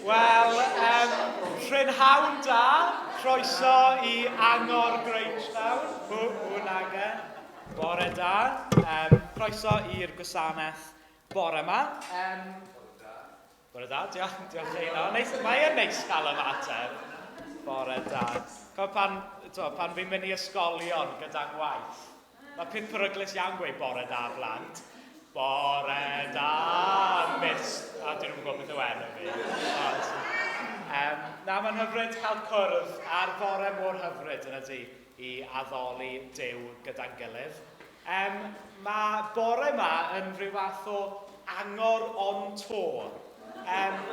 Wel, um, prynhawn da, croeso i Angor Grangetown, hw, hw nage, bore da. Um, croeso i'r gwasanaeth bore yma. Um, bore da, diolch, diolch Leila. Neis, mae e'n neis cael ymateb. Bore da. Cofio pan, to, pan fi'n mynd i ysgolion gyda ngwaith, Mae peth peryglus iawn gweud bore da blant. Bore da, miss. A dyn nhw'n gwybod beth yw enw fi. Ond, um, na, mae'n hyfryd cael cwrdd a'r bore mor hyfryd yn ydy i addoli Duw gyda'n gilydd. Um, mae bore yma yn rhyw fath o angor on tour. Um,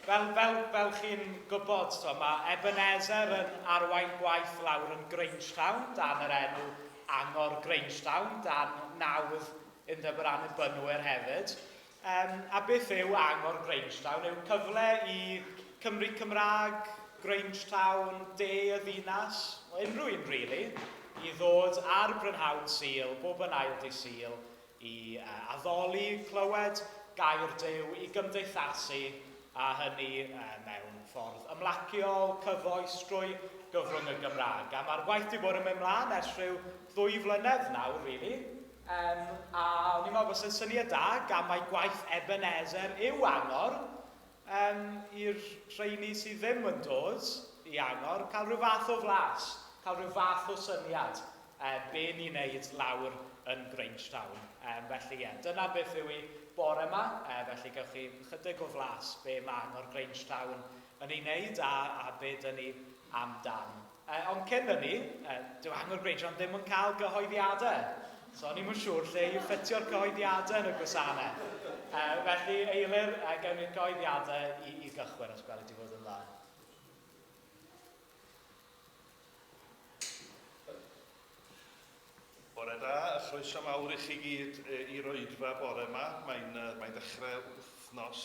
fel, fel, fel chi'n gwybod, so, mae Ebenezer yn arwain gwaith lawr yn Grangetown dan yr enw Angor Grangetown, dan nawdd Undeb yr Annibynwyr hefyd. Um, a beth yw Angor Grangetown? Yw cyfle i Cymru Cymraeg, Grangetown, de y ddinas, unrhyw un really, i ddod ar Brynhawn Sul, bob yn ail di Sul, i uh, addoli, clywed gair Duw, i gymdeithasu, a hynny uh, mewn ffordd ymlaciol, cyfoes, drwy gyfrwng y Gymraeg. A mae'r gwaith wedi bod yn mynd mlaen ers rhyw ddwy flynedd nawr, really. Um, a o'n i'n meddwl bod sy'n syniad da, gan mai gwaith Ebenezer yw angor, um, i'r rheini sydd ddim yn dod i angor, cael rhyw fath o flas, cael rhyw fath o syniad uh, be ni'n neud lawr yn Grangetown. Um, felly ie, yeah, dyna beth yw i bore yma, uh, felly gewch chi chydig o flas be mae angor Grangetown yn ei wneud a, a be dyn ni amdan. Uh, ond cyn hynny, uh, dyw Angor Grangetown ddim yn cael gyhoeddiadau. So o'n i'm yn siŵr lle i ffitio'r cyhoeddiadau yn y gwasanaeth. Uh, felly, Eilir, uh, gewn ni'r cyhoeddiadau i, i gychwyn os gweled i fod yn dda. Bore da, a chroeso mawr i chi gyd i'r oedfa bore yma. Mae'n mae ddechrau wythnos,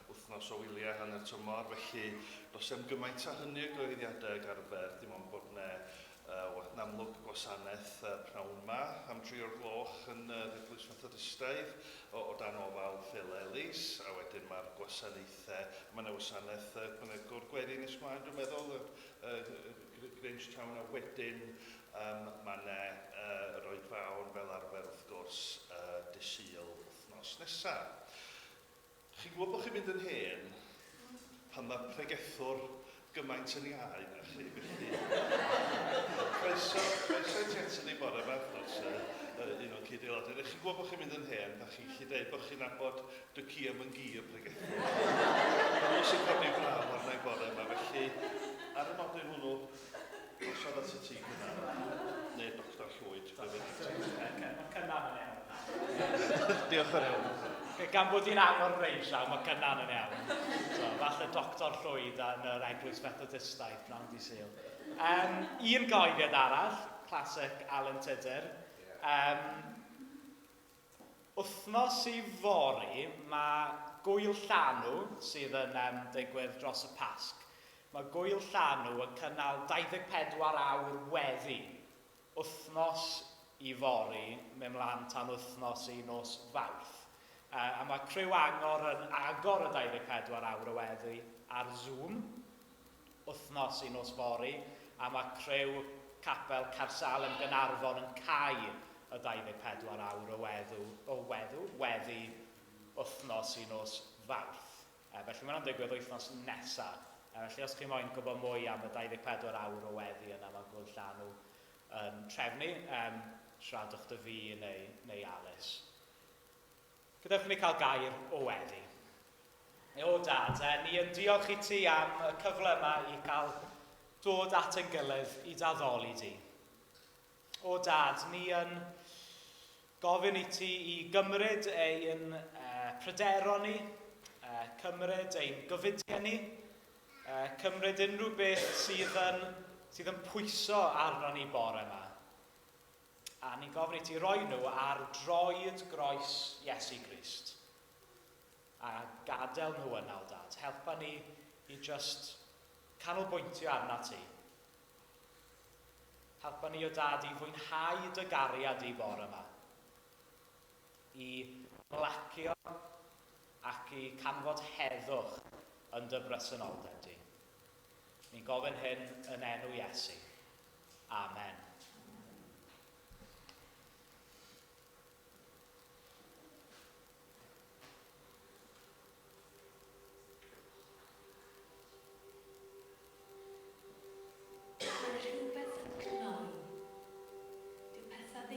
wythnos o wyliau hanner tymor, felly does dim gymaint â hynny o gyhoeddiadau ag arfer, dim ond bod yna uh, yn amlwg gwasanaeth uh, pnawn yma am 3 o'r gloch yn uh, Eglwys Methodistaidd o, o dan ofal Phil Ellis, a wedyn mae'r gwasanaethau, mae yna wasanaeth uh, mae yna gwr gwerin nes mlaen, dwi'n meddwl, uh, Grangetown, a wedyn Um, mae yna uh, yr oedfaon fel arfer wrth gwrs uh, dy Sul wythnos nesaf. Chi'n gwybod bod chi'n mynd yn hen pan mae pregethwr gymaint yn iau na chi, felly croeso, croeso i ti ato ni bore yma, wrth gwrs, uh, un o'n cyd-aelodau. Chi'n gwybod bod chi'n mynd yn hen pan chi'n gallu dweud bod chi'n nabod dy ci am yn gi y pregethwr. Hwnnw sy'n codi braw arna i bore yma, felly ar y nodyn hwnnw, Drosodd at y ti, Cynan. Neu Doctor Llwyd, be bynnag ti. Mae Cynan yn iawn. Diolch yn iawn. Gan bod hi'n angor reis nawr, mae Cynan yn iawn. So, falle Doctor Llwyd yn yr Eglwys Methodistaidd, pnawn di Sul. Um, un gyhoeddiad arall, classic Alan Tudur. Um, wythnos i fory, mae Gwyl Llanw, sydd yn um, digwydd dros y Pasg, mae Gwyl Llanw yn cynnal 24 awr weddi. Wythnos i fory, mynd mlaen tan wythnos i nos Fawrth. Uh, a mae criw Angor yn agor y 24 awr o weddi ar Zoom, wythnos i nos fory, a mae criw Capel Caersalem Gaernarfon yn cau y 24 awr o weddw, o weddw, weddi wythnos i nos Fawrth. E, felly mae'n digwydd wythnos nesaf. E, felly os chi moyn gwybod mwy am y 24 awr o weddi yna mae Gwyl Llanw yn trefnu, um, siaradwch dy fi neu, neu Alice. Gadewch i ni cael gair o weddi. O dad, e, ni yn diolch i ti am y cyfle yma i cael dod at ein gilydd i daddoli di. O dad, ni yn gofyn i ti i gymryd ein uh, pryderon ni, uh, cymryd ein gofidiau ni, uh, cymryd unrhyw beth sydd yn, sydd yn pwyso arno ni bore yma. A ni'n gofyn i ti roi nhw ar droed groes Iesu Grist. A gadael nhw yna o dad. Helpa ni i just canolbwyntio arna ti. Helpa ni o dad i fwynhau dy gariad i bore yma. I lacio ac i canfod heddwch yn dy bresenoldeb di. Ni'n gofyn hyn yn enw Iesu. Amen. Mae rhywbeth yn cnoi. Dyw pethau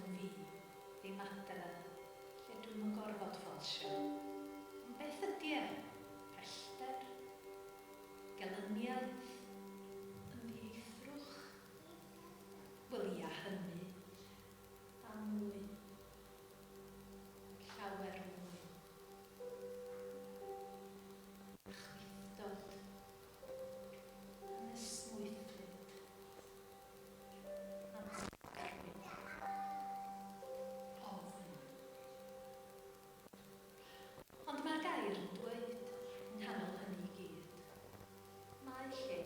yn fi, ddim adre, lle dwi'm yn gorfod ffolsio. Ond beth ydy e? Pellter? Gelyniaeth? Ymddieithrwch? Wel ia, hynny. A mwy. Llawer mwy. Chwithdod. Anesmwythyd. Ansicrwydd. Ofn. Ond mae'r gair yn dweud, yng nghanol hynny i gyd, mae lle.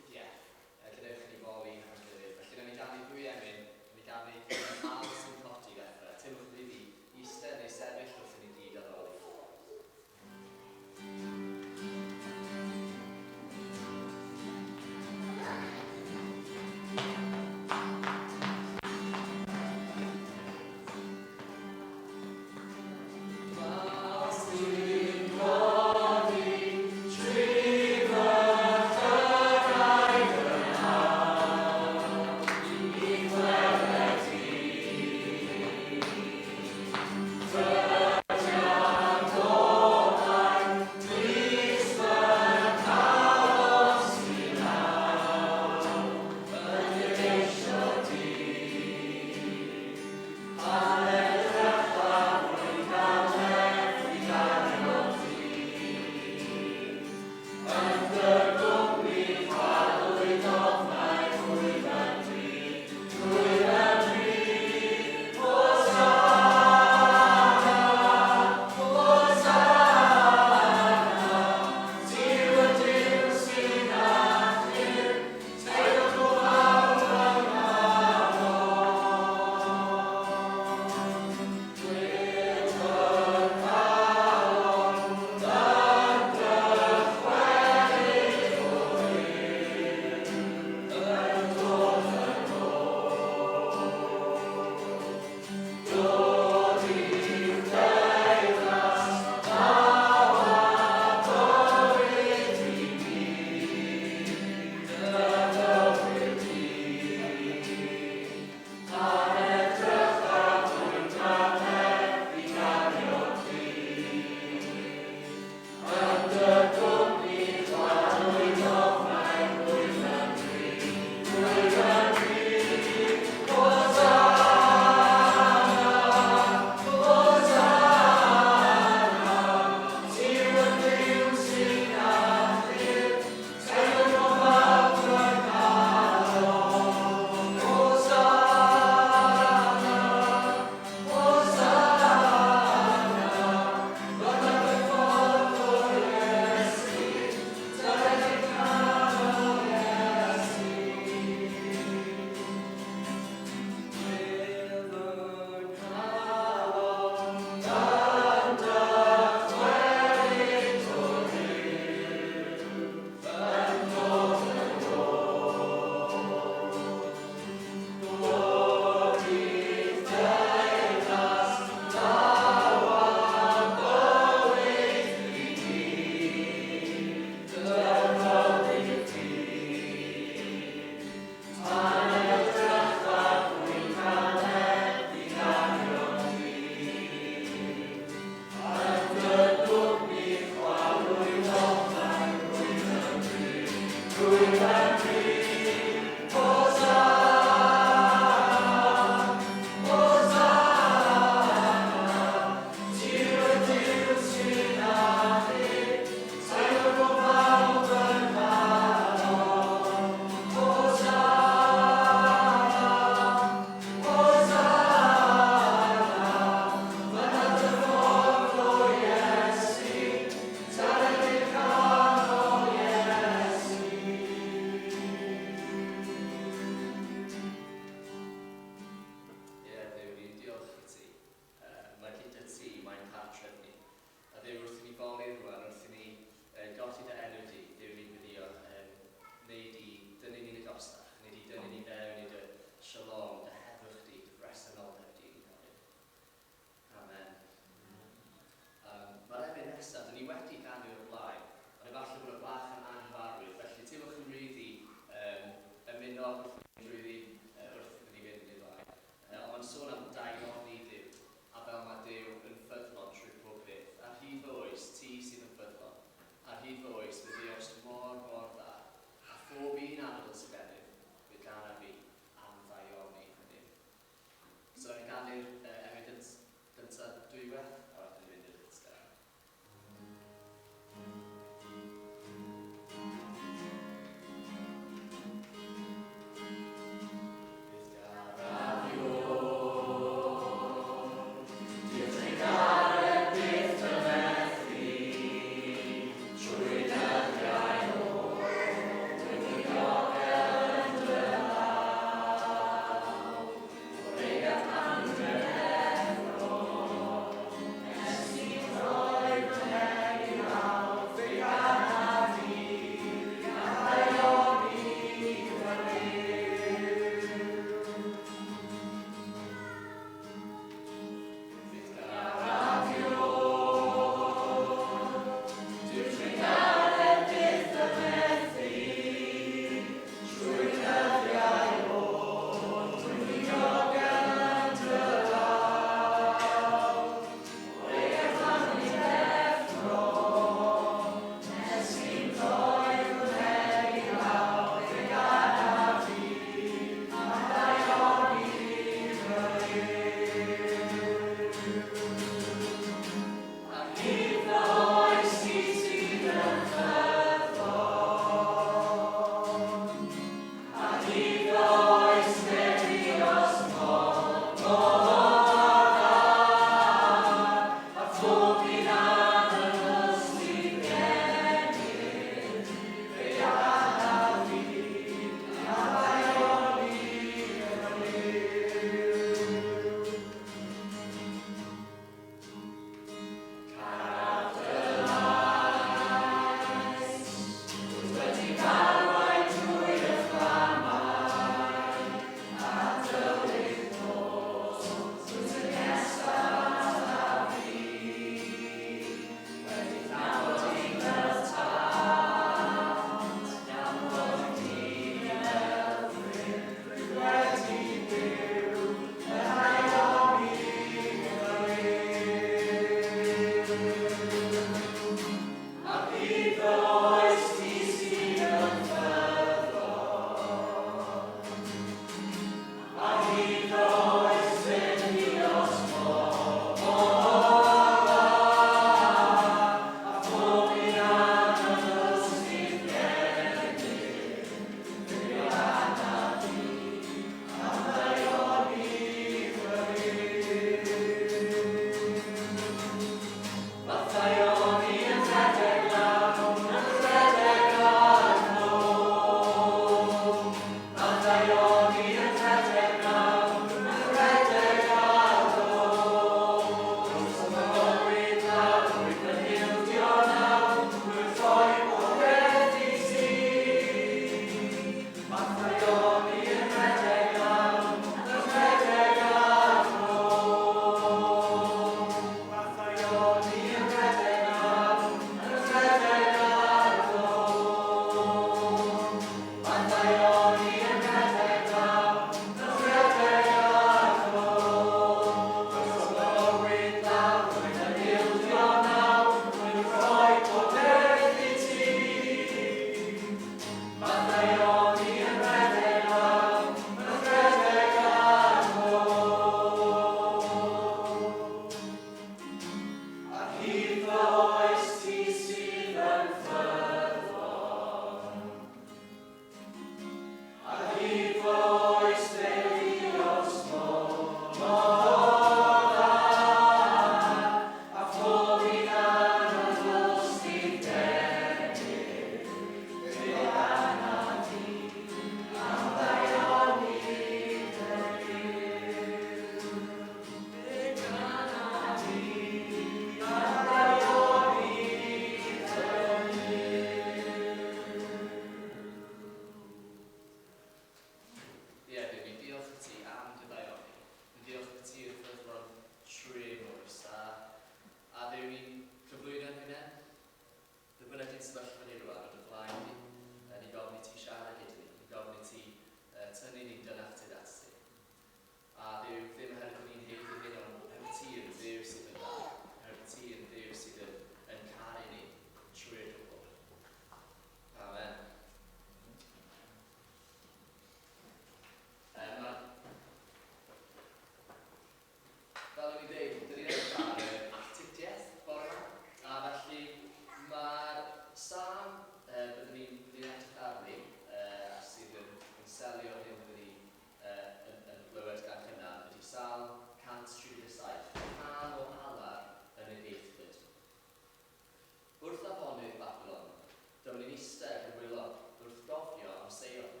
Dyma ni'n eistedd yn wylo wrth gofio am Seion.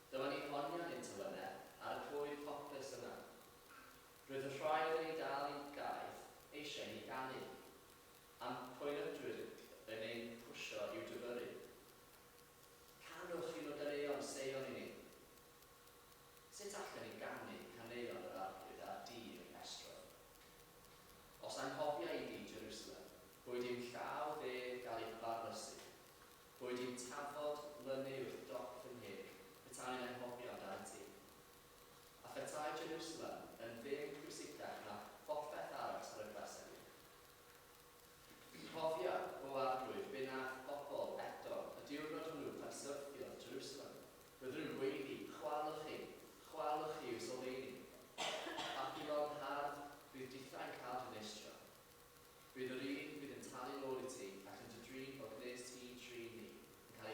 Dyma ni'n hongian ein telynau ar y coed poplys yna. Roedd y rhai oedd yn ei dal i'n gaeth eisiau ni ganu, a'n poenydwyr yn ein pwsio i'w difyrru. Canwch un o ganeuon Seion i ni. Sut allen ni ganu caneuon yr Arglwydd ar dir estron? Os anghofia i di, Jerusalem, boed i'm llaw dde gael ei barlysu, boed i'm tafod lynu wrth dop fy ngheg, petai'n anghofio amdanat ti. A phetai Jerusalem yn ddim pwysicach na phopeth arall ar y dres heddiw. Cofia, O Arglwydd, be nath pobl Edom y diwrnod hwnnw pan syrthiodd Jerusalem. Roedden nhw'n gweiddi, Chwalwch chi! Chwalwch chi i'w sylfeini! Babilon hardd, bydd dithau'n cael dy ddinistrio. Bydd yr un fydd yn talu nôl i ti ac yn dy drin fel gwnes ti trin ni, yn cael ei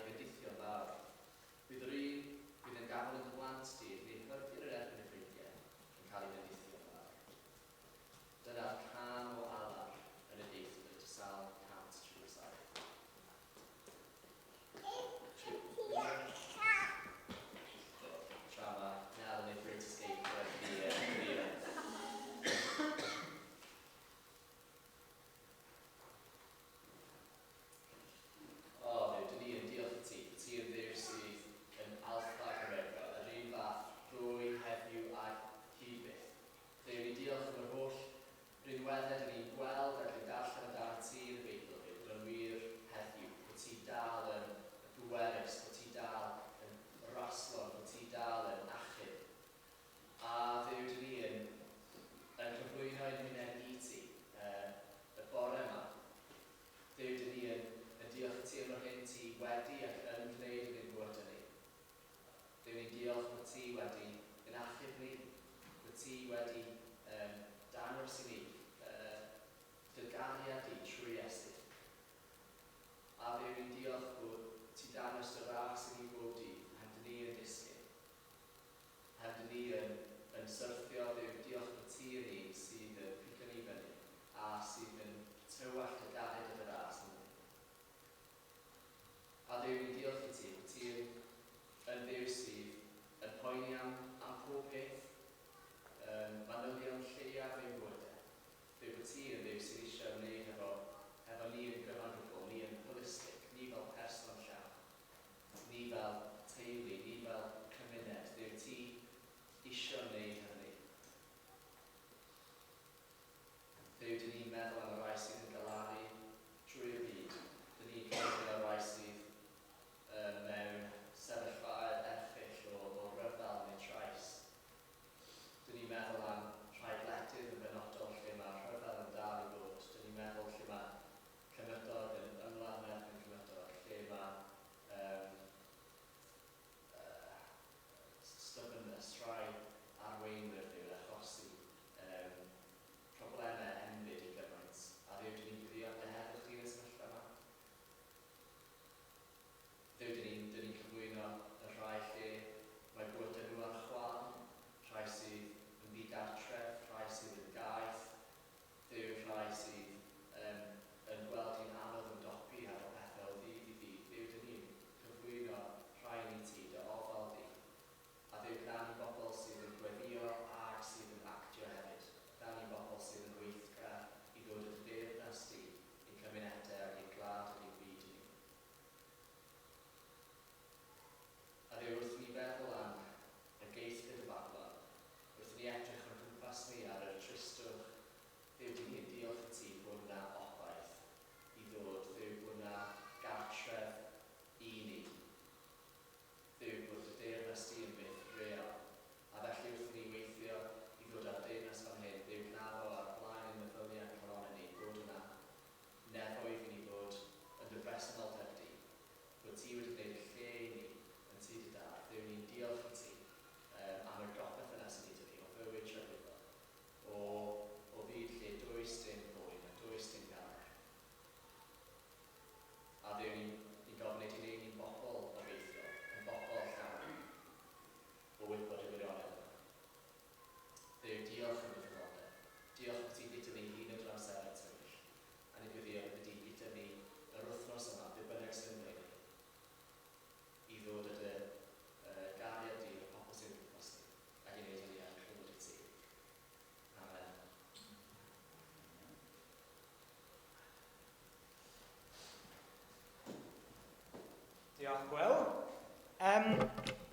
Diolch, Will.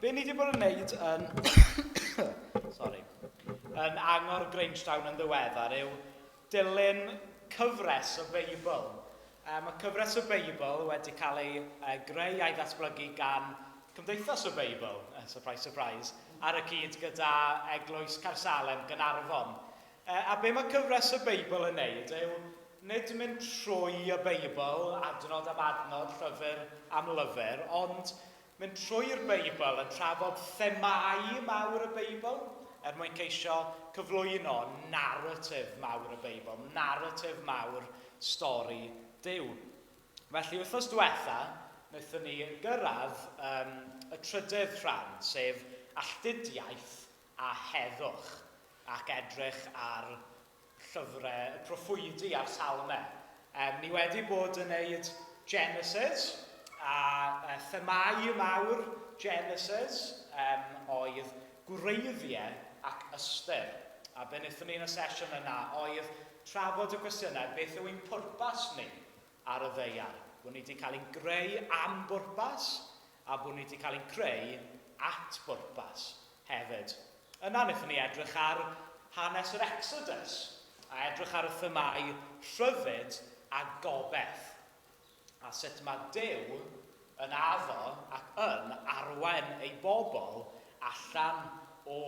Be ni wedi bod yn neud yn... sorry, yn Angor Grangetown yn ddiweddar yw dilyn cyfres y Beibl. Mae cyfres y Beibl wedi cael ei greu a'i ddatblygu gan Cymdeithas y Beibl, surprise, surprise, ar y cyd gyda Eglwys Caersalem Gaernarfon. A be mae cyfres y Beibl yn neud yw nid mynd trwy y Beibl, adnod am adnod, llyfr am lyfr, ond mynd trwy'r Beibl yn trafod themâu mawr y Beibl er mwyn ceisio cyflwyno naratif mawr y Beibl, naratif mawr stori Duw. Felly, wythnos diwetha, wnaethon ni gyrraedd y trydydd rhan, sef alltudiaeth a heddwch, ac edrych ar llyfrau y proffwydi a'r salmau. Ni wedi bod yn neud Genesis, a themâu mawr Genesis oedd gwreiddiau ac ystyr. A be wnaethon ni yn y sesiwn yna oedd trafod y cwestiynau beth yw ein pwrpas ni ar y ddaear. Bod ni wedi cael ein greu am bwrpas a bod ni wedi cael ein creu at bwrpas hefyd. Yna wnaethon ni edrych ar hanes yr Exodus a edrych ar y themâu rhyddid a gobaith a sut mae Duw yn addo ac yn arwain ei bobl allan o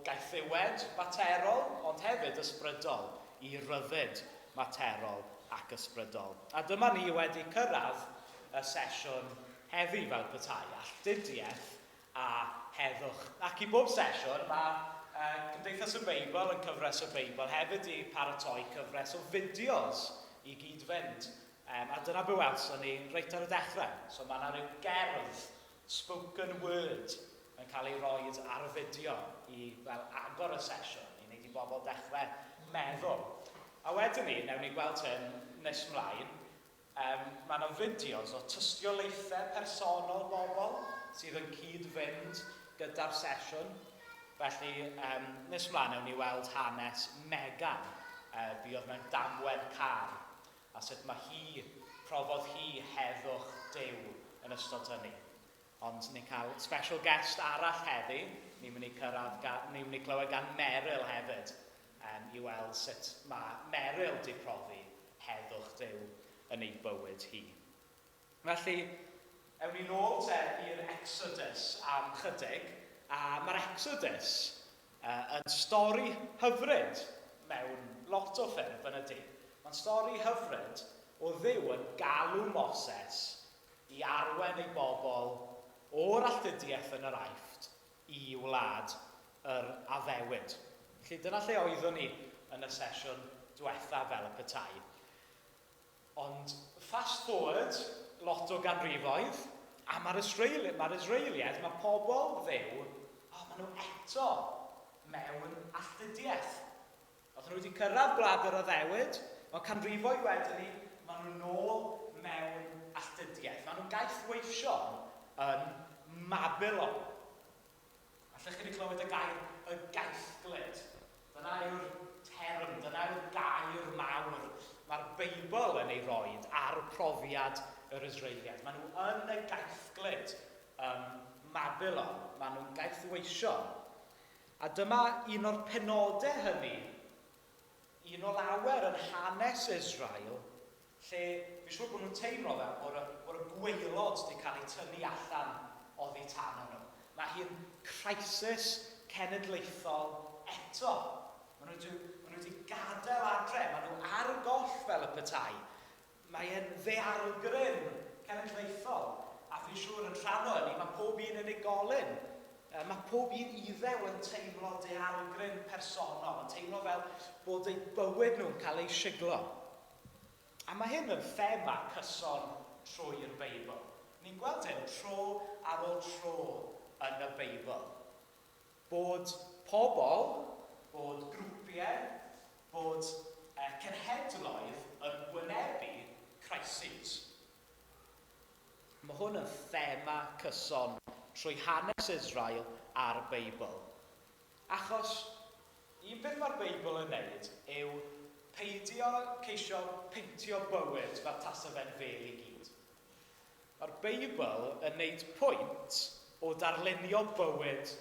gaethiwed materol, ond hefyd ysbrydol, i ryddid materol ac ysbrydol. A dyma ni wedi cyrraedd y sesiwn heddi fel petai, alltudiaeth a heddwch. Ac i bob sesiwn mae Cymdeithas y Beibl yn cyfres y Beibl hefyd i paratoi cyfres o fideos i gyd-fynd. A dyna be welson ni reit ar y dechrau. So mae yna rhyw gerdd, spoken word, yn cael ei roed ar y fideo i fel agor y sesiwn, i wneud i bobl dechrau meddwl. A wedyn ni, newn ni gweld hyn nes mlaen, mae yna fideos o tystiolaethau personol bobl sydd yn cyd-fynd gyda'r sesiwn. Felly, nes mlaen newn ni weld hanes Megan, fuodd mewn damwain car, a sut mae hi, profodd hi heddwch Duw yn ystod hynny. Ond ni'n cael special guest arall heddi. Ni'n mynd i cyrraedd, ni'n mynd i clywed gan Meryl hefyd, i weld sut mae Meryl di profi heddwch Duw yn ei bywyd hi. Felly, ewn ni nôl te i'r Exodus am chydig, a mae'r Exodus yn stori hyfryd mewn lot o ffyrdd yn ydy. Mae'n stori hyfryd o Dduw yn galw Moses i arwain ei bobl o'r alltudiaeth yn yr Aifft i wlad yr addewid. Felly dyna lle oeddwn ni yn y sesiwn diwetha fel y petai. Ond fast forward lot o ganrifoedd, a mae'r Israeli, mae'r Israeliaid, mae pobl Dduw, o, maen nhw eto mewn alltudiaeth. Oedden nhw wedi cyrraedd gwlad yr addewid, ond canrifoedd wedyn ni, maen nhw nôl mewn alltudiaeth. Maen nhw'n gaethweision yn Mabilon. Allech chi wedi clywed y gair y gaethglud. Dyna yw'r term, dyna yw'r gair mawr mae'r Beibl yn ei roed ar profiad yr Israeliaid. Maen nhw yn y gaethglud ym Mabilon. Maen nhw'n gaethweision. A dyma un o'r penodau hynny, un o lawer yn hanes Israel, lle fi'n siŵr bod nhw'n teimlo fel bod y, bod y gwaelod wedi cael eu tynnu allan oddi tano nhw. Mae hi'n crisis cenedlaethol eto. Maen nhw wedi, maen nhw wedi gadael adre, maen nhw ar goll fel y petai. Mae e'n ddaeargryn cenedlaethol, a fi'n siŵr yn rhan o hynny, mae pob un unigolyn, mae pob un Iddew yn teimlo daeargryn personol, yn teimlo fel bod eu bywyd nhw'n cael ei siglo. A mae hyn yn thema cyson trwy'r Beibl. Ni'n gweld hyn tro ar ôl tro yn y Beibl. Bod pobl, bod grwpiau, bod cenhedloedd yn wynebu crises. Mae hwn yn thema cyson trwy hanes Israel a'r Beibl. Achos un peth mae'r Beibl yn neud yw peidio ceisio peintio bywyd fel tasa fe'n fel i gyd. Mae'r Beibl yn neud pwynt o darlunio bywyd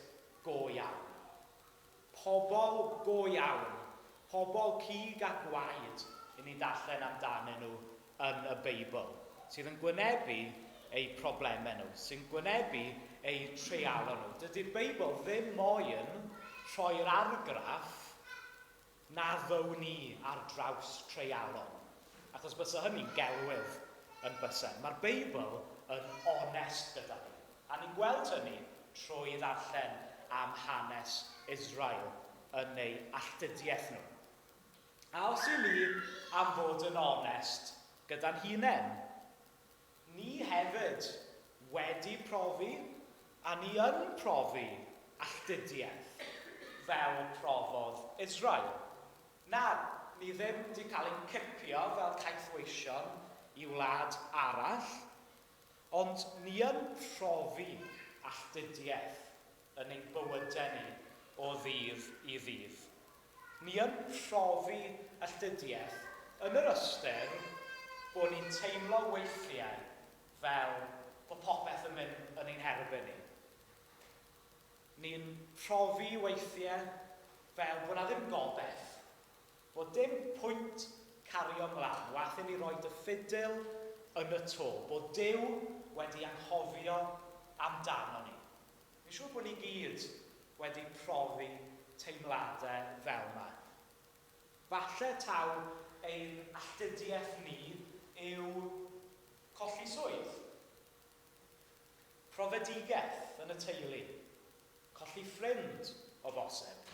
go iawn. Pobl go iawn, pobl cig a gwaed i ni darllen amdanyn nhw yn y Beibl, sydd yn gwynebu eu problemau nhw, sy'n gwynebu eu treialon nhw. Dydy'r Beibl ddim moyn rhoi'r argraff na ddown ni ar draws treialon. Achos bysa hynny'n gelwydd yn byse. Mae'r Beibl yn onest gyda ni. A ni'n gweld hynny trwy ddarllen am hanes Israel yn ei alltudiaeth nhw. A os i ni am fod yn onest gyda'n hunain, ni hefyd wedi profi, a ni yn profi alltudiaeth fel profodd Israel. Na, ni ddim wedi cael ein cipio fel caethweision i wlad arall, ond ni yn profi alltudiaeth yn ein bywydau ni o ddydd i ddydd. Ni yn profi alltudiaeth yn yr ystyr bod ni'n teimlo weithiau fel bod popeth yn mynd yn ein herbyn ni. Ni'n profi weithiau fel bod 'na ddim gobaith, bod dim pwynt cario mlaen, waeth i ni roi dy ffidil yn y to, bod Duw wedi anghofio amdano ni. Fi'n siŵr bod ni gyd wedi profi teimladau fel 'ma. Falle taw ein alltudiaeth ni yw colli swydd. Profedigaeth yn y teulu. Colli ffrind o bosib.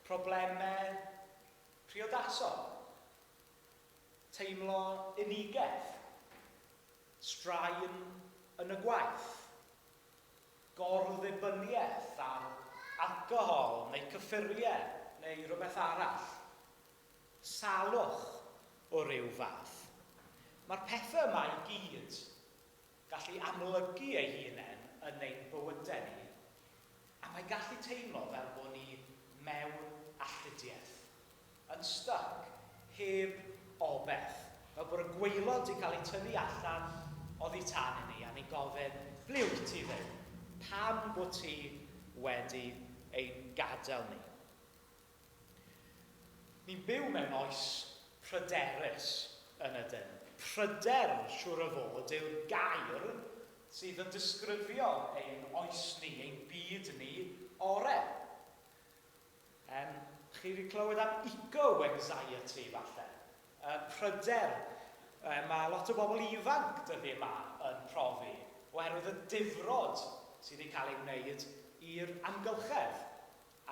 Problemau priodasol. Teimlo unigedd. Straen yn y gwaith. Gor-ddibyniaeth ar alcohol neu cyffuriau neu rhywbeth arall. Salwch o ryw fath. Mae'r pethau yma i gyd gallu amlygu eu hunain yn ein bywydau ni, a mae'n gallu teimlo fel bod ni mewn alltudiaeth, yn stuck, heb obeth, fel bod y gwaelod wedi cael eu tynnu allan oddi tan i ni, a ni'n gofyn, ble wyt ti Dduw? Pam bod ti wedi ein gadael ni? Ni'n byw mewn oes pryderus yn ydyn. Pryder, siŵr o fod, yw'r gair sydd yn disgrifio ein oes ni, ein byd ni, ore. Chi wedi clywed am eco-anxiety, falle. Pryder. Mae lot o bobl ifanc dyddiau yma yn profi oherwydd y difrod sydd wedi cael ei wneud i'r amgylchedd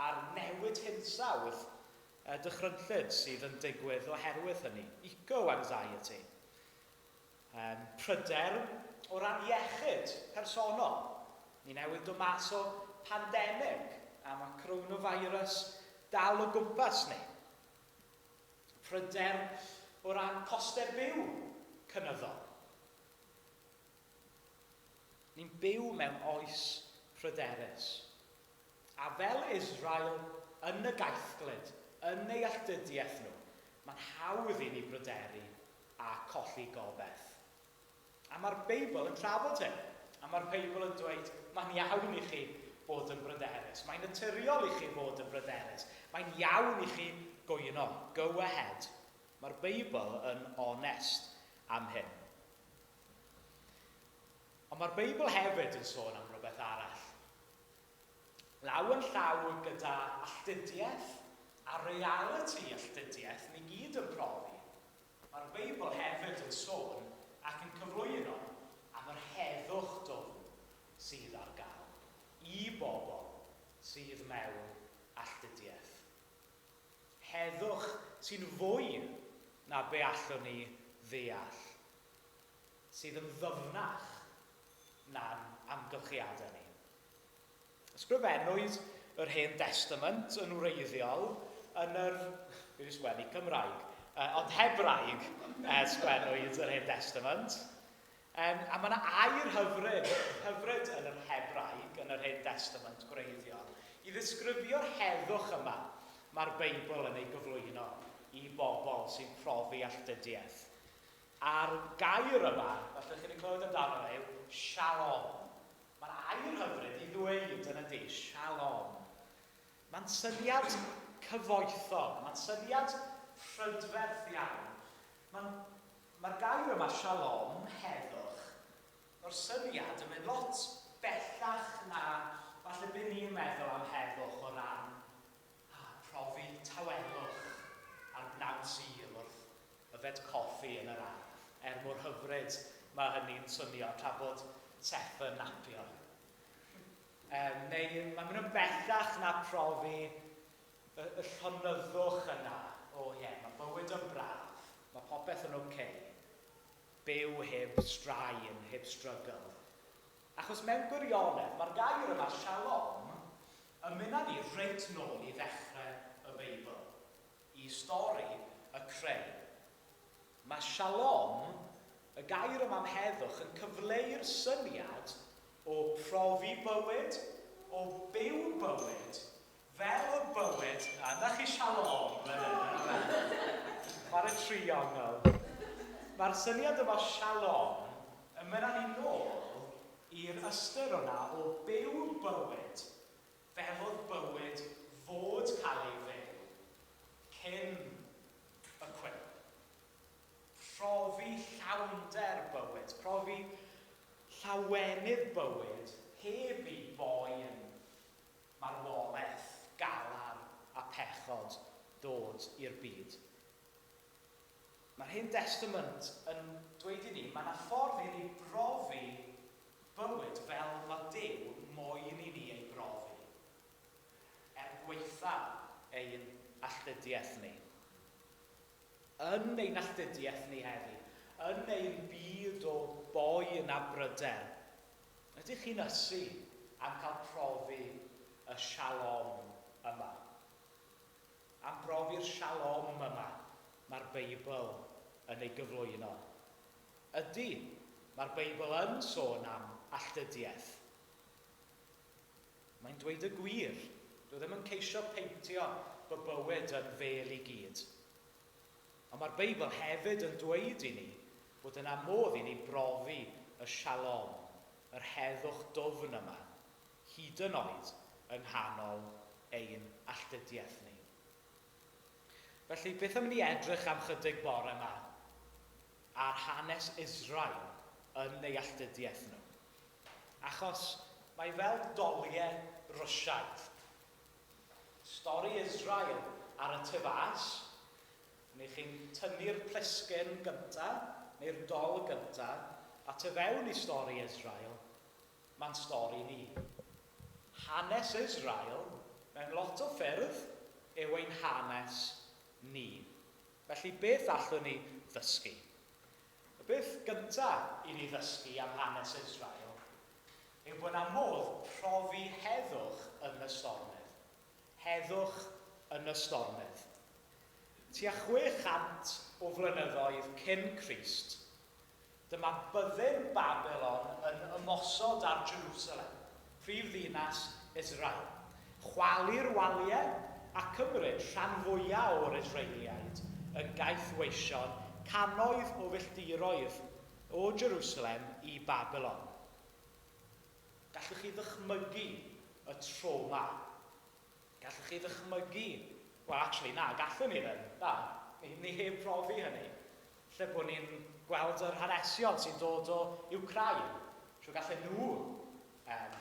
a'r newid hinsawdd dychrynllyd sydd yn digwydd oherwydd hynny. Eco-anxiety. Pryder o ran iechyd personol. Ni newydd dod mas o pandemig a mae coronavirus dal o gwmpas ni. Pryder o ran costau byw cynyddol. Ni'n byw mewn oes pryderus. A fel Israel yn y gaethglud, yn ei alltudiaeth nhw, mae'n hawdd i ni bryderu a colli gobaith. A mae'r Beibl yn trafod hyn. A mae'r Beibl yn dweud, mae'n iawn i chi bod yn bryderus. Mae'n naturiol i chi fod yn bryderus. Mae'n iawn i chi gwyno. Go ahead. Mae'r Beibl yn onest am hyn. Ond mae'r Beibl hefyd yn sôn am rhywbeth arall. Law yn llaw gyda alltudiaeth a realiti alltudiaeth ni gyd yn profi, mae'r Beibl hefyd yn sôn ac yn cyflwyno am yr heddwch dwfn sydd ar gael i bobl sydd mewn alltudiaeth. Heddwch sy'n fwy na be allwn ni ddeall, sydd yn ddyfnach na'n amgylchiadau ni. Ysgrifennwyd yr Hen Testament yn wreiddiol yn yr, fi wedi sgwennu Cymraeg, ond Hebraeg sgwennwyd yr Hen Testament. A mae yna air hyfryd, hyfryd yn yr Hebraeg, yn yr Hen Testament gwreiddiol, i ddisgrifio'r heddwch yma mae'r Beibl yn ei gyflwyno i bobl sy'n profi alltudiaeth. A'r gair yma, falle chi wedi clywed clywed amdano fe yw shalom. Mae'r air hyfryd i ddweud yn ydy, shalom. Mae'n syniad cyfoethog, mae'n syniad prydferth iawn. Mae'n, mae'r gair yma, shalom, heddwch, mae'r syniad yn mynd lot bellach na falle beth ni'n meddwl am heddwch o ran profi tawelwch ar bnawn Sul wrth yfed coffi yn yr ardd, er mor hyfryd mae hynny'n swnio tra bod Seth yn napio. Neu mae'n mynd yn bellach na profi y, y llonyddwch yna. O ie, yeah, mae bywyd yn braf, mae popeth yn oce. Okay. Byw heb straen, heb struggle. Achos mewn gwirionedd, mae'r gair yma, shalom, yn mynd â ni reit nôl i ddechrau y Beibl, i stori y creu. Mae shalom, y gair yma am heddwch, yn cyfleu'r syniad o profi bywyd, o byw bywyd, fel y bywyd, a na chi shalom fan hyn, chwarae triongl. Mae'r syniad yma shalom yn mynd â ni nôl i'r ystyr yna o byw bywyd fel oedd bywyd fod cael ei fyw cyn y cwymp. Profi llawnder bywyd, profi llawenydd bywyd heb i boen, marwolaeth, galar a pechod dod i'r byd. Mae'r Hen Testament yn dweud i ni, mae yna ffordd i ni brofi bywyd fel mae Duw moyn i ni ei brofi, er gwaetha ein alltudiaeth ni. Yn ein alltudiaeth ni heddi, yn ein byd o boen a bryder, ydych chi'n ysu am cael profi y shalom yma? Am brofi'r shalom yma mae'r Beibl yn ei gyflwyno. Ydy, mae'r Beibl yn sôn am alltudiaeth. Mae'n dweud y gwir. Dwi ddim yn ceisio peintio bod bywyd yn fel i gyd. Ond mae'r Beibl hefyd yn dweud i ni bod yna modd i ni brofi y shalom, yr heddwch dwfn yma, hyd yn oed yng nghanol ein alltudiaeth ni. Felly, beth am ni edrych am chydig bore yma ar hanes Israel yn ei alltudiaeth nhw? Achos mae fel doliau Rwsiaidd. Stori Israel ar y tu fas, neu chi'n tynnu'r plisgyn gynta, neu'r dol gynta, a tu fewn i stori Israel, mae'n stori ni. Hanes Israel, mewn lot o ffyrdd, yw ein hanes ni. Felly, beth allwn ni ddysgu? Y beth gynta i ni ddysgu am hanes Israel yw bod yna modd profi heddwch yn y stormydd. Heddwch yn y stormydd. Tua 600 o flynyddoedd cyn Crist, dyma byddin Babylon yn ymosod ar Jerusalem, prif ddinas Israel. Chwalu'r waliau a cymryd rhan fwyaf o'r Israeliaid yn gaethweision cannoedd o filltiroedd o Jerusalem i Babylon. Gallwch chi ddychmygu y trauma. Gallwch chi ddychmygu... Wel, actually, na, gallwn ni ddim. Na, ni, ni heb profi hynny. Lle bod ni'n gweld yr hanesion sy'n dod o Ukraine. Trwy gallen nhw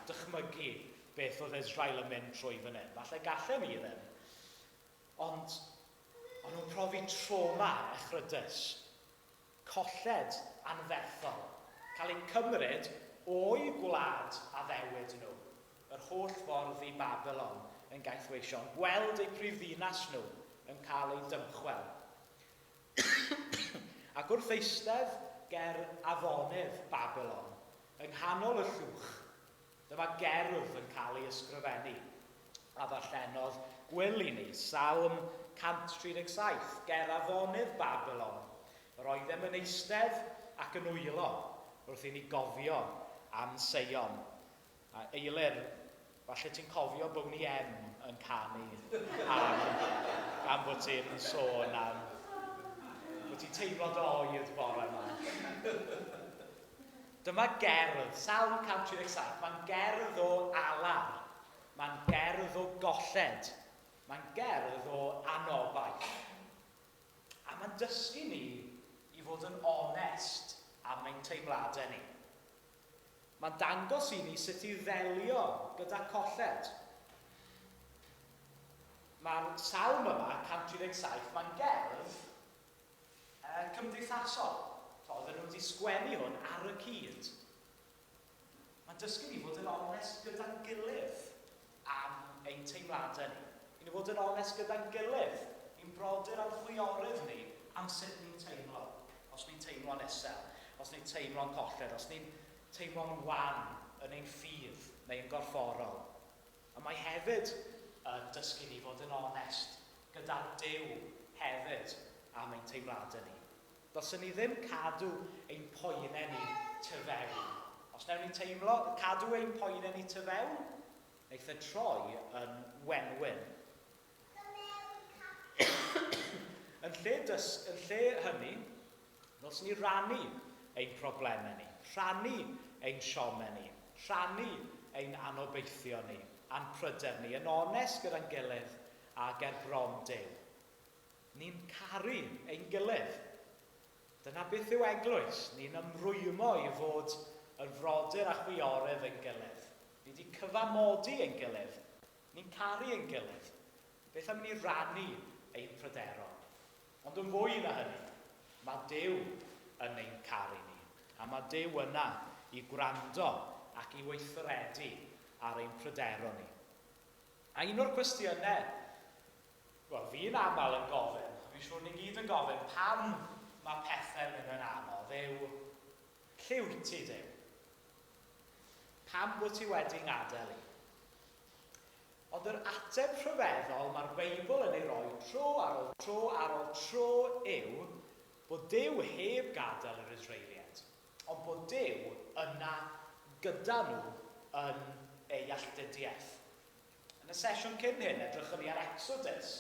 dychmygu beth oedd Israel yn mynd trwy fan hyn. Falle gallen ni ddim. Ond o'n nhw'n profi trauma echrydus. Colled anferthol. Cael eu cymryd o'u gwlad addewid nhw. Yr holl ffordd i Babylon yn gaethweision. Gweld eu prifddinas nhw yn cael ei dymchwel. Ac wrth eistedd ger afonydd Babylon, yng nghanol y llwch, dyma gerdd yn cael ei ysgrifennu, a ddarllenodd Gwil i ni, Salm 137, ger afonydd Babylon. Yr oeddem yn eistedd ac yn wylo wrth i ni gofio am Seion. A Eilir, falle ti'n cofio Boney M yn canu am, am bod ti'n sôn am bod ti'n teimlo dy oed bore yma. Dyma gerdd, Salm 137, mae'n gerdd o alar, mae'n gerdd o golled, mae'n gerdd o anobaith. A mae'n dysgu ni i fod yn onest am ein teimladau ni. Mae'n dangos i ni sut i ddelio gyda colled. Mae'r salm yma, 137, mae'n gerdd cymdeithasol. So, oedden nhw wedi sgwennu hwn ar y cyd. Mae'n dysgu ni fod yn onest gyda'n gilydd am ein teimladau ni. I ni fod yn onest gyda'n gilydd, i'n brodyr a'n chwiorydd ni, am sut ni'n teimlo. Os ni'n teimlo'n isel, os ni'n teimlo'n colled, os ni'n teimlo'n wan yn ein ffydd neu yn gorfforol. A mae hefyd yn dysgu ni fod yn onest gyda Duw hefyd am ein teimladau ni. Dylswn ni ddim cadw ein poenau ni tu fewn. Os wnawn ni teimlo, cadw ein poenau ni tu fewn, wneith e troi yn wenwyn. Yn lle, dys, yn lle hynny, ddylswn ni rannu ein problemau ni, rhannu ein siomau ni, rhannu ein anobeithio ni, a'n pryder ni, yn onest gyda'n gilydd a ger bron Duw. Ni'n caru ein gilydd. Dyna beth yw eglwys. Ni'n ymrwymo i fod yn frodyr a chwiorydd ein gilydd. Ni wedi cyfamodi ein gilydd. Ni'n caru ein gilydd. Beth am ni rannu ein pryderon? Ond yn fwy na hynny, mae Duw yn ein caru ni. A mae Duw yna i gwrando ac i weithredu ar ein pryderon ni. A un o'r cwestiynau, wel, fi'n aml yn gofyn, a fi'n siŵr ni gyd yn gofyn, pam mae pethau'n mynd yn anodd yw, lle wyt ti, Duw? Pam bod ti wedi ngadael i? Ond yr ateb rhyfeddol mae'r Beibl yn ei roi tro ar ôl tro ar ôl tro yw bod Duw heb gadael yr Israeliaid, ond bod Duw yna gyda nhw yn ei alltudiaeth. Yn y sesiwn cyn hyn, edrychwn ni ar Exodus,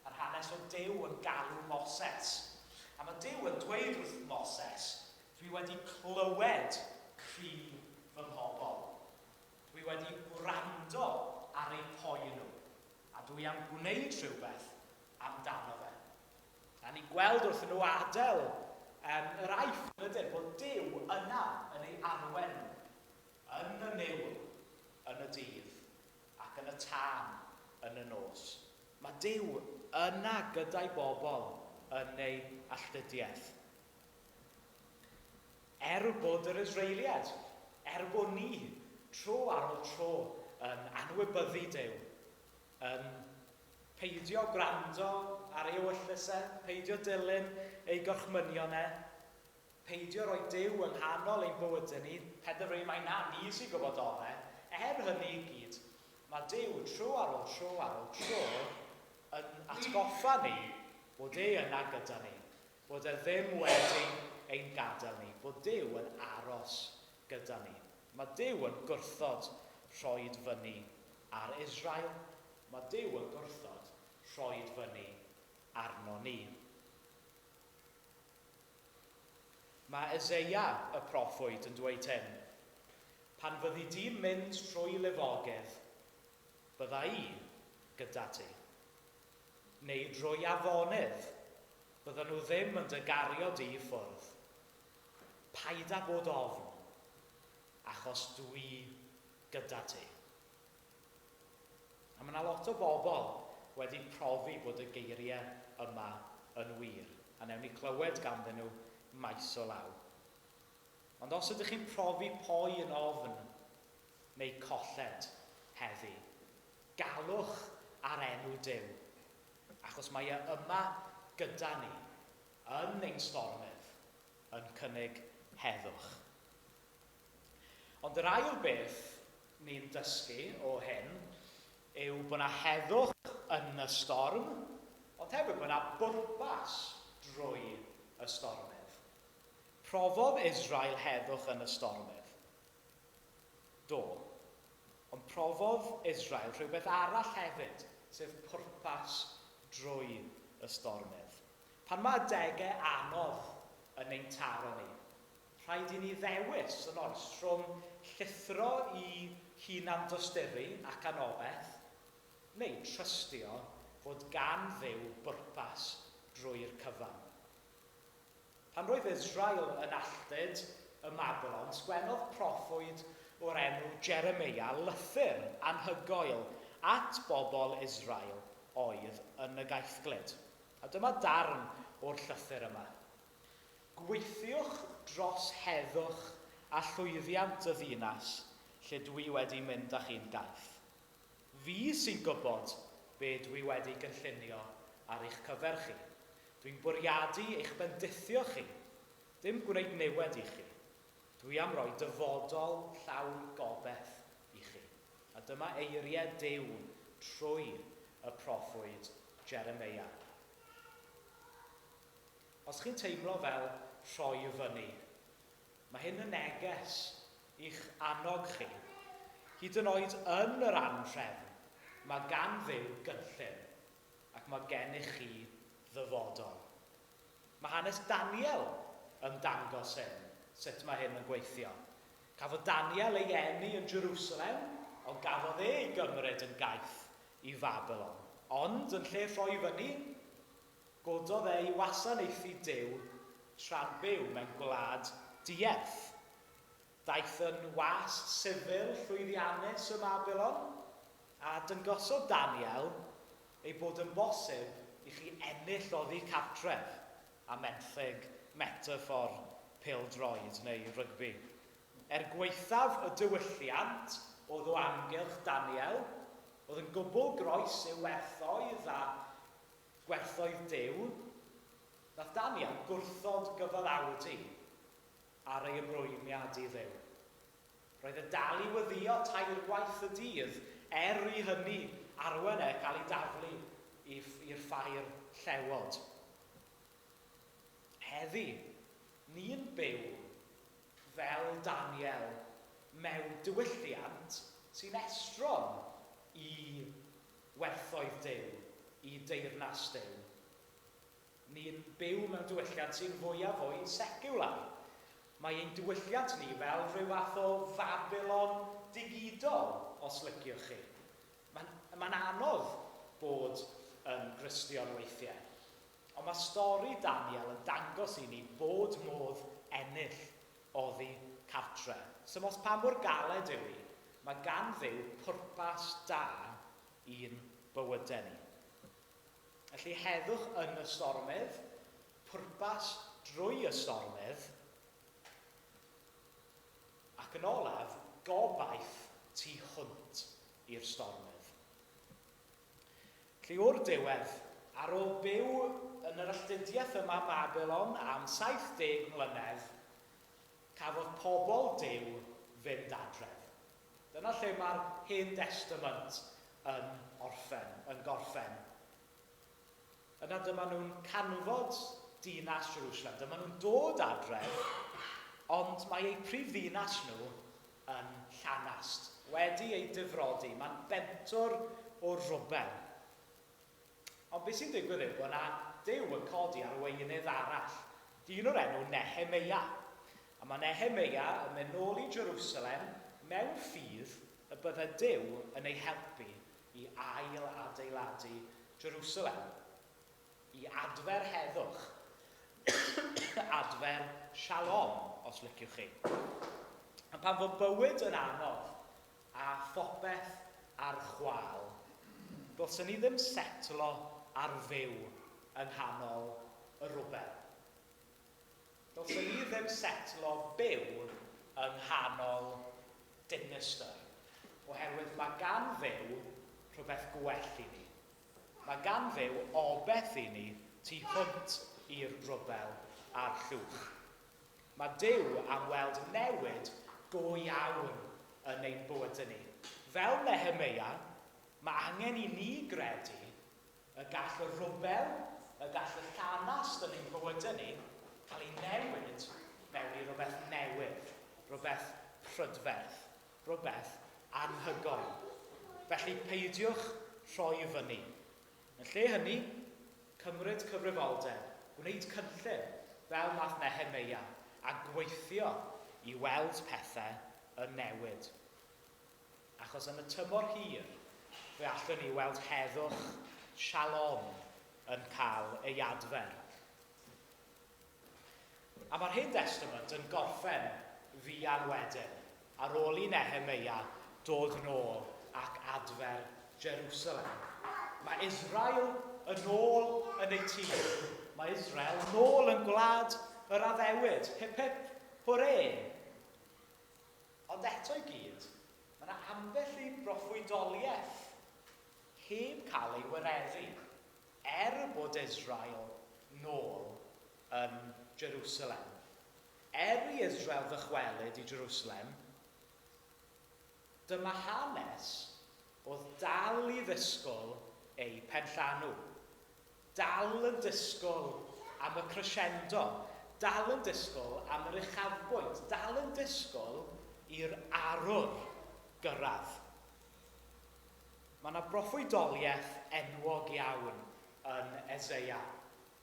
a'r hanes o Duw yn galw Moses. A mae Duw yn dweud wrth Moses, dwi wedi clywed cri fy mhobl. Dwi wedi gwrando ar eu poen nhw, a dwi am gwneud rhywbeth amdano fe. A ni'n gweld wrth nhw adael yr Aifft, yn ydyn, bod Duw yna yn ei arwen nhw, yn y niwl, yn y dydd, ac yn y tân yn y nos. Mae Duw yna gyda'i bobl yn ei alltudiaeth. Er bod yr Israeliaid, er bod ni, tro ar ôl tro, yn anwybyddu Duw, yn peidio gwrando ar ei ewyllys e, peidio dilyn ei gorchmynion e, peidio rhoi Duw yng nghanol ein bywydau ni, penderfynu mai na, ni sy'n gwybod orau. Er hynny i gyd, mae Duw tro ar ôl tro ar ôl tro yn atgoffa ni bod e yna gyda ni, bod e ddim wedi ein gadael ni, bod Duw yn aros gyda ni. Mae Duw yn gwrthod rhoid fyny ar Israel. Mae Duw yn gwrthod rhoid fyny arno ni. Mae Eseia y proffwyd yn dweud hyn: Pan fyddi di'n mynd trwy lifogydd, bydda i gyda ti. Neu drwy afonydd, byddan nhw ddim yn dy gario di i ffwrdd. Paid â bod ofn, achos dwi gyda ti. A mae yna lot o bobl wedi profi bod y geiriau yma yn wir, a newn ni clywed ganddyn nhw maes o law. Ond os ydych chi'n profi poen ofn neu colled heddi, galwch ar enw Duw, achos mae e yma gyda ni, yn ein stormydd, yn cynnig heddwch. Ond yr ail beth ni'n dysgu o hyn yw bod 'na heddwch yn y storm, ond hefyd bod 'na bwrpas drwy y stormydd. Profodd Israel heddwch yn y stormydd. Do. Ond profodd Israel rhywbeth arall hefyd, sef pwrpas drwy y stormydd. Pan mae adegau anodd yn ein taro ni, Rhaid i ni ddewis yn oes rhwng llithro i hunan-dosturi ac anobaith, neu trystio fod gan Dduw bwrpas drwy'r cyfan. Pan roedd Israel yn alltud ym Mabilon, sgwennodd proffwyd o'r enw Jeremeia lythyr anhygoel at bobl Israel oedd yn y gaethglud. A dyma darn o'r llythyr yma. Gweithiwch dros heddwch a llwyddiant y ddinas lle dwi wedi mynd â chi'n gaeth. Fi sy'n gwybod be dwi wedi gynllunio ar eich cyfer chi. Dwi'n bwriadu eich bendithio chi, dim gwneud niwed i chi. Dwi am roi dyfodol llawn gobaith i chi. A dyma eiriau Duw trwy y proffwyd Jeremeia. Os chi'n teimlo fel rhoi i fyny, mae hyn yn neges i'ch annog chi. Hyd yn oed yn yr anhrefn, mae gan Dduw gynllun, ac mae gennych chi ddyfodol. Mae hanes Daniel yn dangos hyn, sut mae hyn yn gweithio. Cafodd Daniel ei eni yn Jerusalem, ond gafodd e ei gymryd yn gaeth i Fabilon. Ond, yn lle rhoi fyny, gododd e i wasanaethu Duw tra'n byw mewn gwlad dierth. Daeth yn was sifil llwyddiannus ym Mabilon, a dangosodd Daniel ei bod yn bosib i chi ennill oddi cartref a menthyg metaffor pêl-droed neu rygbi. Er gwaethaf y diwylliant oedd o amgylch Daniel, oedd yn gwbl groes i'w werthoedd a gwerthoedd Duw, nath Daniel gwrthod gyfaddawdu ar ei ymrwymiad i Dduw. Roedd e dal i weddïo tair gwaith y dydd, er i hynny arwain e cael ei daflu i'r ffair llewod. Heddi, ni'n byw fel Daniel mewn diwylliant sy'n estron i werthoedd Duw, i deyrnas Duw. Ni'n byw mewn diwylliant sy'n fwy a fwy seciwlar. Mae ein diwylliant ni fel rhyw fath o Fabilon digidol, os liciwch chi. Mae'n mae anodd bod yn Gristion weithiau. Ond mae stori Daniel yn dangos i ni bod modd ennill oddi cartre. Sym os pa mor galed yw hi, mae gan Dduw pwrpas da i'n bywydau ni. Felly heddwch yn y stormydd, pwrpas drwy y stormydd, ac yn olaf, gobaith tu hwnt i'r stormydd. Felly o'r diwedd, ar ôl byw yn yr alltudiaeth yma Babylon am 70 mlynedd, cafodd pobl Duw fynd adref. Dyna lle mae'r Hen Destament yn orffen, yn gorffen. Yna dyma nhw'n canfod dinas Jerusalem. Dyma nhw'n dod adref, ond mae eu prif ddinas nhw yn llanast, wedi ei difrodi. Mae'n bentwr o rwbel. Ond beth sy'n digwydd yw bod yna Duw yn codi arweinydd arall, dyn o'r enw Nehemeia. A mae Nehemeia yn mynd nôl i Jerusalem mewn ffydd y bydde Duw yn ei helpu i ail adeiladu Jerusalem, i adfer heddwch, adfer shalom, os liciwch chi. A pan fod bywyd yn anodd a phopeth ar chwâl, ddylsen ni ddim setlo ar fyw yng nghanol y rwbel. Ddylsen ni ddim setlo byw yng nghanol dinistr, oherwydd mae gan Dduw rhywbeth gwell i ni. Mae gan Dduw obeth i ni tu hwnt i'r rwbel a'r llwch. Mae Duw am weld newid go iawn yn ein bywydau ni. Fel Nehemeia, mae angen i ni gredu y gall y rwbel, y gall y llanast yn ein bywydau ni cael ei newid mewn i rywbeth newydd, rhywbeth prydferth, rhywbeth anhygoel. Felly peidiwch rhoi fyny. Yn lle hynny, cymryd cyfrifoldeb, gwneud cynllun, fel nath Nehemeia. a gweithio i weld pethau yn newid. Achos yn y tymor hir, fe allwn ni weld heddwch shalom yn cael ei adfer. A mae'r Hen Testament yn gorffen fuan wedyn, ar ôl i Nehemeia dod nôl ac adfer Jerusalem. Mae Israel yn ôl yn ei tir. Mae Israel nôl yn gwlad yr addewid. Hip hip, hwre! Ond eto i gyd, mae yna ambell i broffwydoliaeth heb cael ei wireddu, er bod Israel nôl yn Jerusalem. Er i Israel ddychwelyd i Jerusalem, dyma hanes oedd dal i ddisgwyl ei penllanw. Dal yn disgwyl am y crescendo, dal yn disgwyl am yr uchafbwynt, dal yn disgwyl i'r arwr gyrraedd. Mae yna broffwydoliaeth enwog iawn yn Eseia.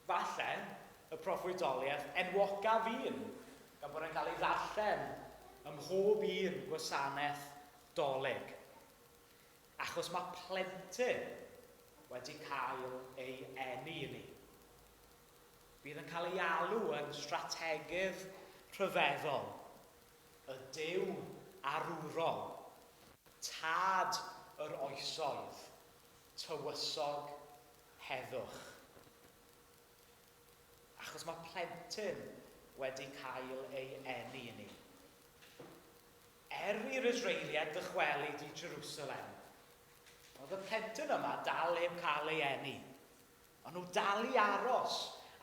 Falle y proffwydoliaeth enwocaf un, gan bod e'n cael ei ddarllen ym mhob un gwasanaeth Dolig. Achos mae plentyn wedi cael ei eni i ni. Bydd yn cael ei alw yn strategydd rhyfeddol, y Duw arwrol, tad yr oesoedd, tywysog heddwch. Achos mae plentyn wedi cael ei eni i ni. Er i'r Israeliaid ddychwelyd i Jerusalem, oedd y plentyn yma dal heb cael ei eni. Ond nhw dal i aros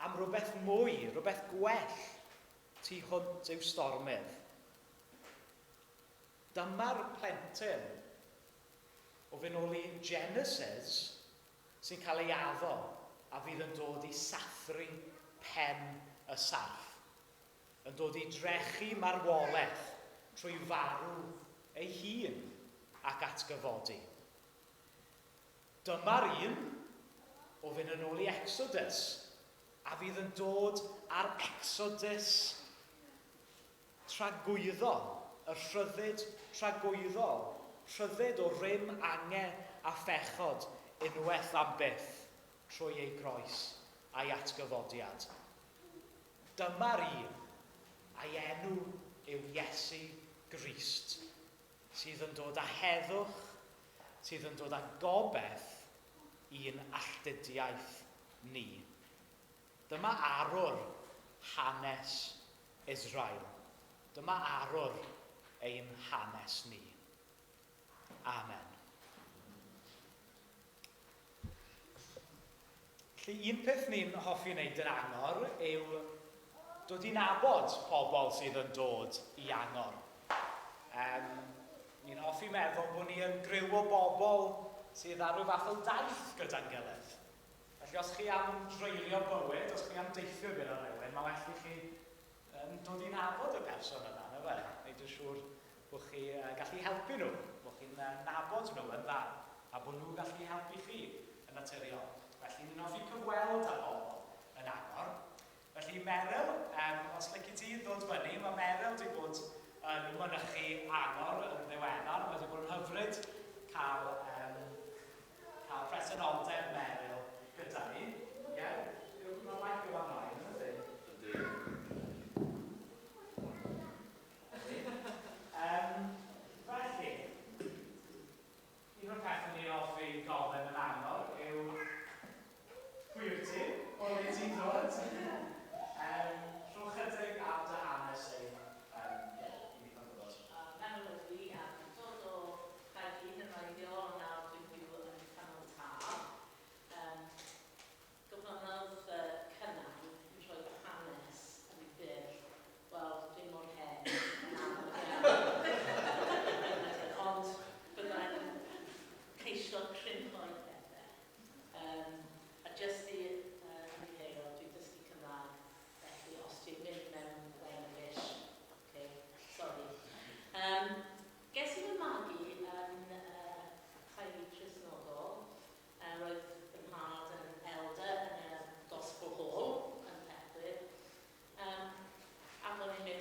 am rhywbeth mwy, rhywbeth gwell tu hwnt i'w stormydd. Dyma'r plentyn o fynd ôl i Genesis sy'n cael ei addo a fydd yn dod i sathru pen y sarff, yn dod i drechu marwolaeth trwy farw ei hun ac atgyfodi. Dyma'r un o fynd yn ôl i Exodus a fydd yn dod â'r Exodus tragwyddol, y rhyddid tragwyddol, rhyddid o rym ange a phechod unwaith am byth trwy ei groes a'i atgyfodiad. Dyma'r un, a'i enw yw Iesu Grist, sydd yn dod â heddwch, sydd yn dod â gobaith i'n alltudiaeth ni. Dyma arwr hanes Israel. Dyma arwr ein hanes ni. Amen. Felly un peth ni'n hoffi wneud yn Angor yw dod i nabod pobl sydd yn dod i Angor. Ni'n hoffi meddwl bod ni yn griw o bobl sydd ar ryw fath o daith gyda'n gilydd. Felly os chi am dreulio bywyd, os chi am deithio gyda rhywun, mae well i chi dod i nabod y person yna, na fe? Wneud yn siŵr bod chi gallu helpu nhw, bod chi'n nabod nhw yn dda, a bod nhw'n gallu helpu chi yn naturiol. Felly ni'n hoffi cyfweld â bobl yn Angor. Felly Meryl, os lici ti ddod fyny, mae Meryl wedi bod yn mynychu Angor yn ddiweddar. Mae wedi bod yn hyfryd cael presenoldeb Meryl gyda ni. Ie? Yeah? Mae mic yma ymlaen, ydy? Ydy. Felly, un o'r pethau ni'n hoffi gofyn yn Angor yw pwy wyt ti? O le ti'n dod? Rho chydig am dy hanes ei, ie, i ni cael gwybod. Meryl ydw i, a dwi'n dod o Gaerdydd yn wreiddiol, ond nawr dwi'n byw yn Ffynnon Taf. Gofynnodd Cynan i rhoi fy hanes yn byr. Wel, dwi'n mor hen, yn amlwg iawn. Ond byddai'n ceisio crynhoi pethau. A jyst i ymddiheuro, dwi'n dysgu Cymraeg, felly os dwi'n mynd mewn Wenglish, okay, sorry. Ges i fy magu yn teulu Cristnogol. Roedd fy nhad yn elder yn y Gospel Hall yn Lecwydd. Ac o'n i'n mynd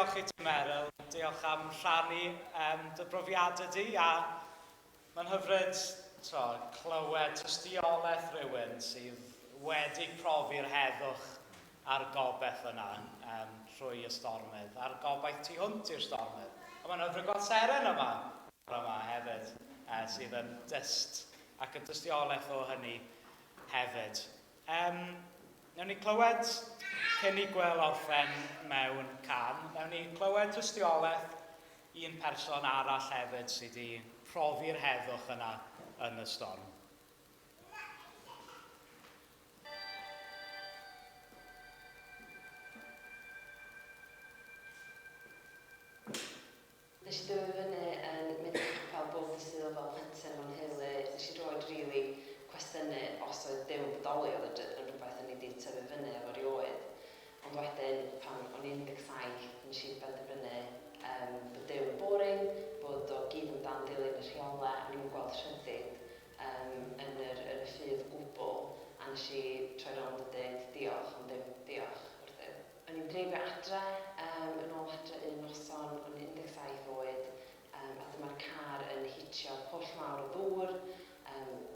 Diolch i ti, Meryl. Diolch am rhannu dy brofiadau di. A mae'n hyfryd to, clywed tystiolaeth rhywun sydd wedi profi'r heddwch a'r gobaith yna trwy y stormydd, a'r gobaith tu hwnt i'r stormydd. A mae'n hyfryd gweld Seren yma, yma hefyd, sydd yn dyst ac yn dystiolaeth o hynny hefyd. Newn ni clywed, cyn i Gwel orffen mewn can, newn ni clywed tystiolaeth un person arall hefyd sydd wedi profi'r heddwch yna yn y storm. Nes i dyfu fyny yn mynd i capel bob dydd Sul fel plentyn efo'n nheulu. Nes i roed rili cwestiynu os oedd Duw yn bodoli, oedd yn rhywbeth o'n i wedi tyfu fyny efo rioed. Ond wedyn, pan o'n i'n 17, nes i benderfynu bod Duw yn boring, bod o gyd amdan dilyn y rheolau, a o'n i'm yn gweld rhyddid yn yr, yn y ffydd o gwbl, a nes i troi rownd a dweud diolch, ond ddim diolch wrth Dduw. O'n i'n dreifio adre, yn ôl adre un noson, o'n i'n 17 oed, a dyma'r car yn hitio pwll mawr o ddŵr.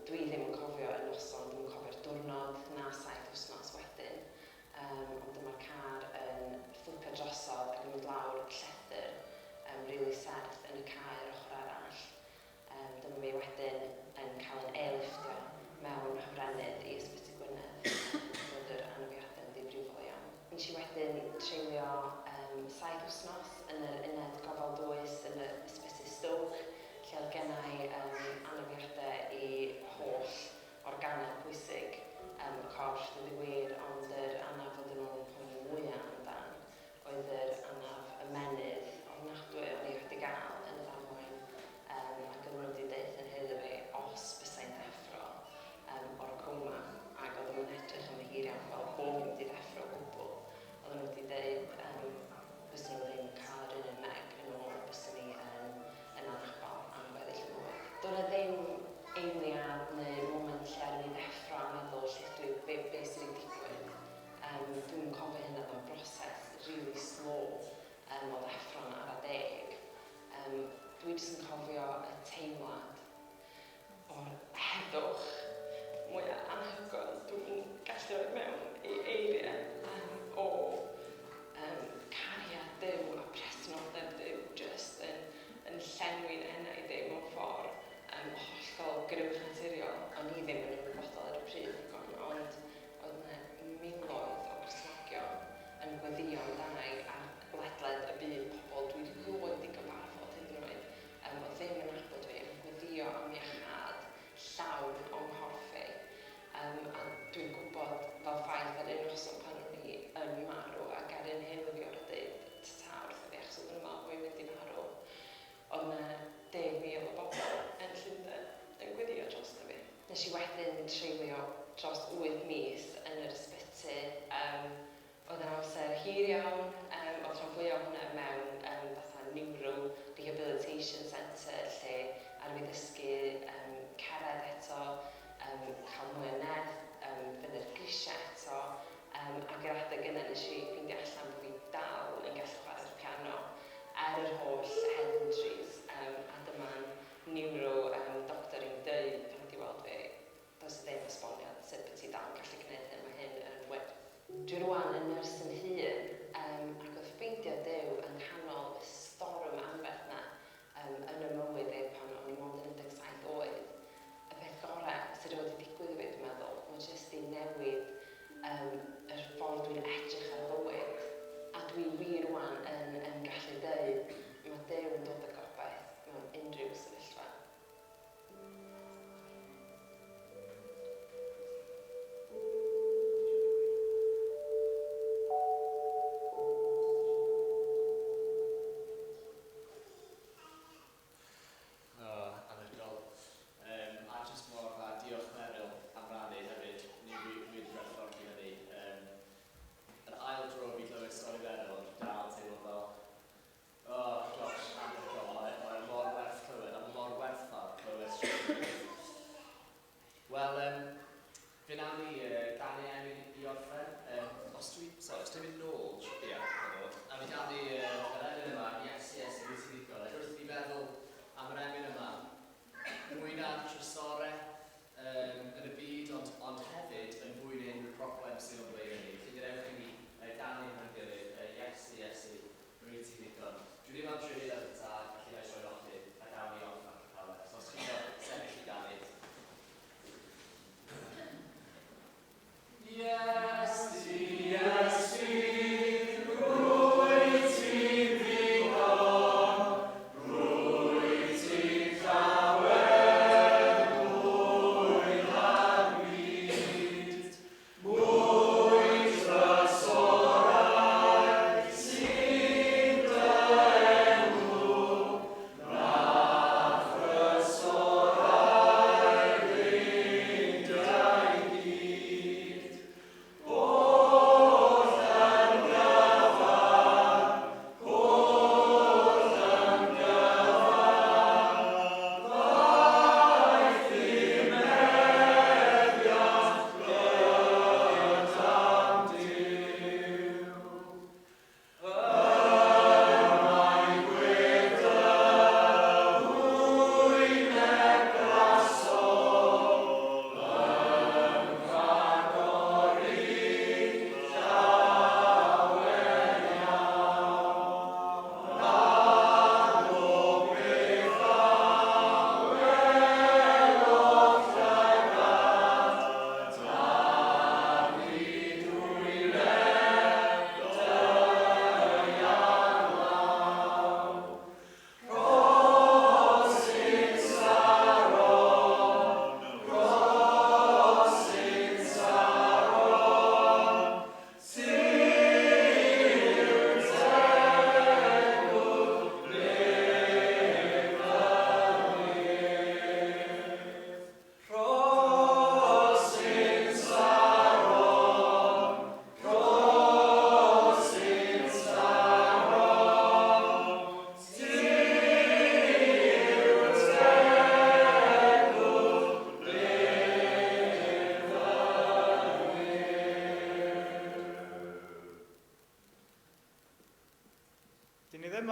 Dwi ddim yn cofio y noson, ddim yn cofio'r diwrnod, na 7 wythnos wedyn. Ond dyma'r car yn fflipio drosodd ac yn mynd lawr llethr rili serth yn y cae ar ochr arall. Dyma fi wedyn yn cael yn airliftio mewn hofrennydd i Ysbyty Gwynedd. Roedd yr anafiadau yn ddifrifol iawn. Nes i wedyn treulio 7 wythnos yn yr uned gofal dwys yn y Ysbyty Stoke, lle oedd gennau anafiadau i holl organau pwysig y corff, dweud y gwir, ond yr anaf oedden nhw'n poeni mwyaf amdan oedd yr anaf ymennydd ofnadwy o'n i wedi gael yn y ddamwain, ac oedden nhw wedi deud yn nheulu fi os bysai'n deffro o'r coma, ac oedden nhw'n edrych am hir iawn fel bo fi'n mynd i ddeffro o gwbl. Oedden nhw wedi deud byswn nhw ddim yn cael yr un un meg yn ôl, byswn i yn anabal am gweddill y bywyd. Doedd 'na ddim eiliad neu moment lle ar i ddeffro a meddwl lle dwi, be sydd wedi digwydd. Dwi'n cofio hynna, oedd o'n broses really slow o ddeffro'n ara deg. Dwi jyst yn cofio y teimlad o'r heddwch mwyaf anhygoel dwi'n gallu rhoi mewn i eiriau o cariad Duw a presenoldeb Duw jyst yn llenwi'n enau di mewn ffordd hollol goruwchnaturiol. O'n i ddim yn ymwybodol ar y pryd ddigon, ond oedd yna miloedd o Gristnogion yn gweddïo amdana i ar ledled y byd, pobl dwi rioed wedi gyfarfod hyd yn oed, oedd ddim yn nabod fi, yn gweddïo am iachâd llawn o'm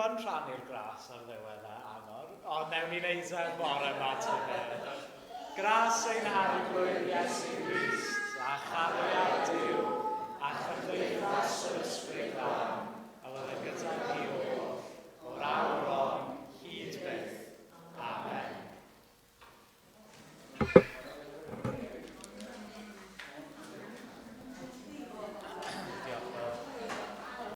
bod yn rhannu'r gras ar ddiwedd e, Angor, ond newn ni wneud e bore yma ta beth. Gras ein Harglwydd Iesu Grist, a chariad Duw, a chymdeithas yr Ysbryd Glân.